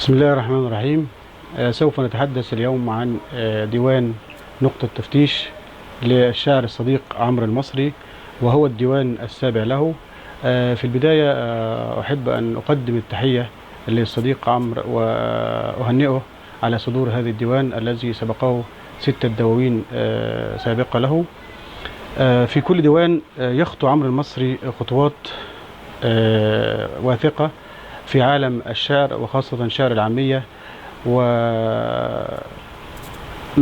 بسم الله الرحمن الرحيم. سوف نتحدث اليوم عن ديوان نقطة تفتيش للشاعر الصديق عمرو المصري، وهو الديوان السابع له. في البداية أحب أن أقدم التحية للصديق عمرو وأهنئه على صدور هذا الديوان الذي سبقه 6 دواوين سابقة له. في كل ديوان يخطو عمرو المصري خطوات واثقة في عالم الشعر، وخاصة شعر العامية. وما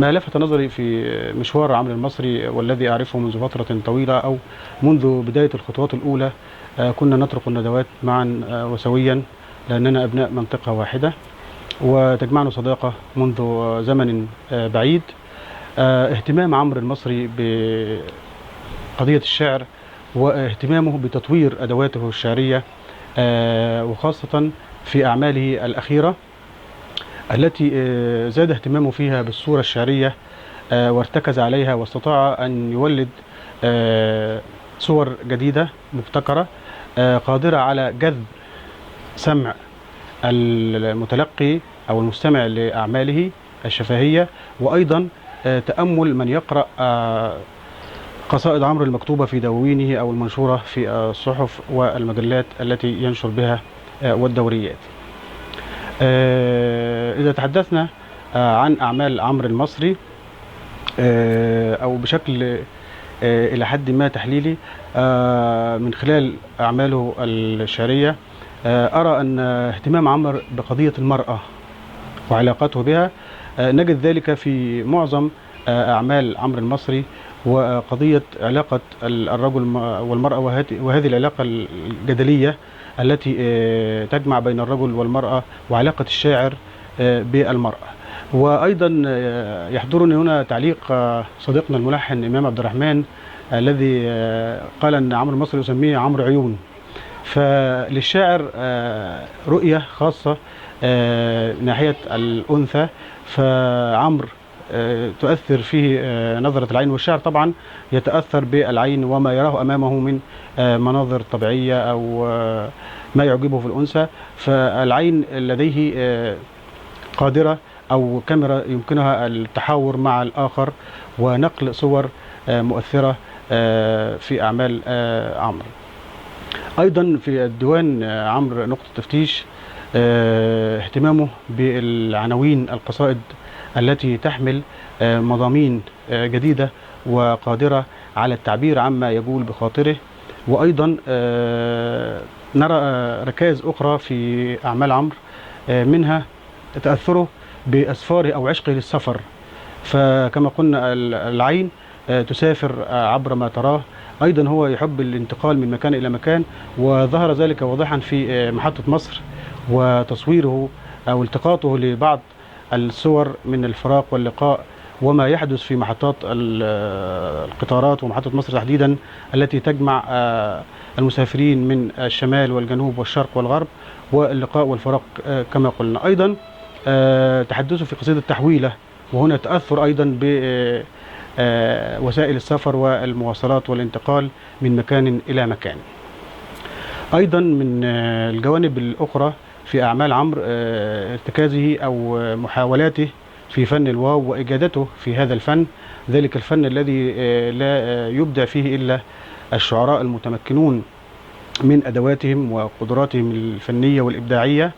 لفت نظري في مشوار عمرو المصري والذي أعرفه منذ فترة طويلة أو منذ بداية الخطوات الأولى، كنا نطرق الندوات معا وسويا لأننا أبناء منطقة واحدة وتجمعنا صداقة منذ زمن بعيد. اهتمام عمرو المصري بقضية الشعر واهتمامه بتطوير أدواته الشعرية، وخاصة في أعماله الأخيرة التي زاد اهتمامه فيها بالصورة الشعرية، وارتكز عليها واستطاع أن يولد صور جديدة مبتكرة قادرة على جذب سمع المتلقي أو المستمع لأعماله الشفهية، وأيضا تأمل من يقرأ قصائد عمرو المكتوبة في دواوينه أو المنشورة في الصحف والمجلات التي ينشر بها والدوريات. إذا تحدثنا عن أعمال عمرو المصري أو بشكل إلى حد ما تحليلي من خلال أعماله الشعرية، أرى أن اهتمام عمرو بقضية المرأة وعلاقته بها نجد ذلك في معظم أعمال عمرو المصري، وقضية علاقة الرجل والمرأة وهذه العلاقة الجدلية التي تجمع بين الرجل والمرأة وعلاقة الشاعر بالمرأة. وأيضا يحضرني هنا تعليق صديقنا الملحن إمام عبد الرحمن الذي قال أن عمرو المصري يسميه عمرو عيون. فللشاعر رؤية خاصة ناحية الأنثى، فعمرو تؤثر فيه نظرة العين، والشاعر طبعا يتأثر بالعين وما يراه أمامه من مناظر طبيعية أو ما يعجبه في الأنثى. فالعين لديه قادرة أو كاميرا يمكنها التحاور مع الآخر ونقل صور مؤثرة في أعمال عمرو. أيضا في الديوان عمرو نقطة تفتيش اهتمامه بالعناوين القصائد التي تحمل مضامين جديدة وقادرة على التعبير عما يجول بخاطره. وأيضا نرى ركائز أخرى في أعمال عمرو، منها تأثره بأسفاره أو عشقه للسفر. فكما قلنا العين تسافر عبر ما تراه. أيضا هو يحب الانتقال من مكان إلى مكان، وظهر ذلك واضحا في محطة مصر وتصويره أو التقاطه لبعض الصور من الفراق واللقاء وما يحدث في محطات القطارات ومحطة مصر تحديدا التي تجمع المسافرين من الشمال والجنوب والشرق والغرب، واللقاء والفراق كما قلنا. أيضا تحدثه في قصيدة تحويلة، وهنا تأثر أيضا بوسائل السفر والمواصلات والانتقال من مكان إلى مكان. أيضا من الجوانب الأخرى في أعمال عمرو ارتكازه أو محاولاته في فن الواو وإجادته في هذا الفن، ذلك الفن الذي لا يبدع فيه إلا الشعراء المتمكنون من أدواتهم وقدراتهم الفنية والإبداعية.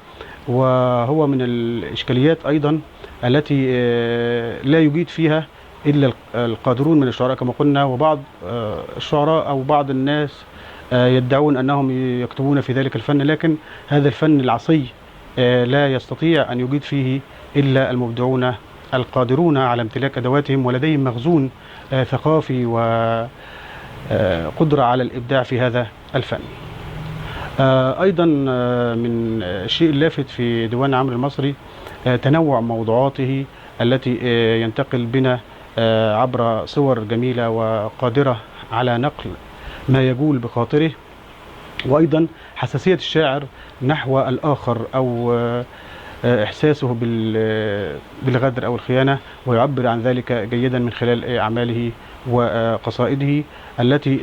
وهو من الإشكاليات أيضا التي لا يجيد فيها إلا القادرون من الشعراء كما قلنا، وبعض الشعراء أو بعض الناس يدعون أنهم يكتبون في ذلك الفن، لكن هذا الفن العصي لا يستطيع أن يجيد فيه إلا المبدعون القادرون على امتلاك أدواتهم ولديهم مخزون ثقافي وقدرة على الإبداع في هذا الفن. أيضا من الشيء اللافت في ديوان عمرو المصري تنوع موضوعاته التي ينتقل بنا عبر صور جميلة وقادرة على نقل ما يجول بخاطره، وأيضا حساسية الشاعر نحو الآخر أو إحساسه بالغدر أو الخيانة، ويعبر عن ذلك جيدا من خلال أعماله وقصائده التي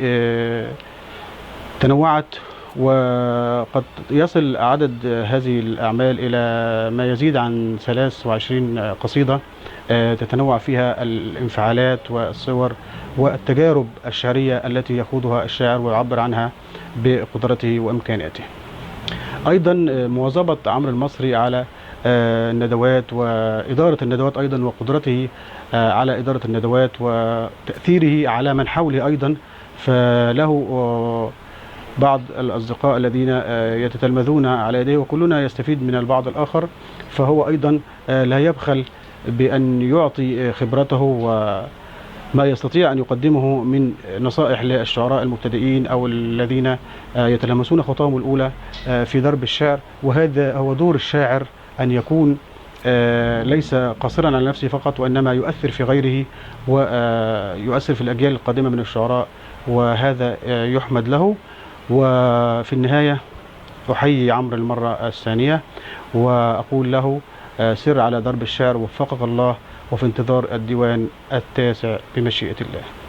تنوعت وقد يصل عدد هذه الأعمال إلى ما يزيد عن 23 قصيدة تتنوع فيها الانفعالات والصور والتجارب الشعرية التي يخوضها الشاعر ويعبر عنها بقدرته وإمكاناته. أيضا مواظبة عمرو المصري على الندوات وإدارة الندوات أيضا، وقدرته على إدارة الندوات وتأثيره على من حوله أيضا. فله بعض الأصدقاء الذين يتتلمذون على يديه، وكلنا يستفيد من البعض الآخر، فهو أيضا لا يبخل بأن يعطي خبرته وما يستطيع أن يقدمه من نصائح للشعراء المبتدئين أو الذين يتلمسون خطاهم الأولى في درب الشعر. وهذا هو دور الشاعر، أن يكون ليس قاصرا على نفسه فقط، وإنما يؤثر في غيره ويؤثر في الأجيال القادمة من الشعراء، وهذا يحمد له. وفي النهاية أحيي عمرو المرة الثانية وأقول له سر على درب الشعر، وفقك الله، وفي انتظار الديوان التاسع بمشيئة الله.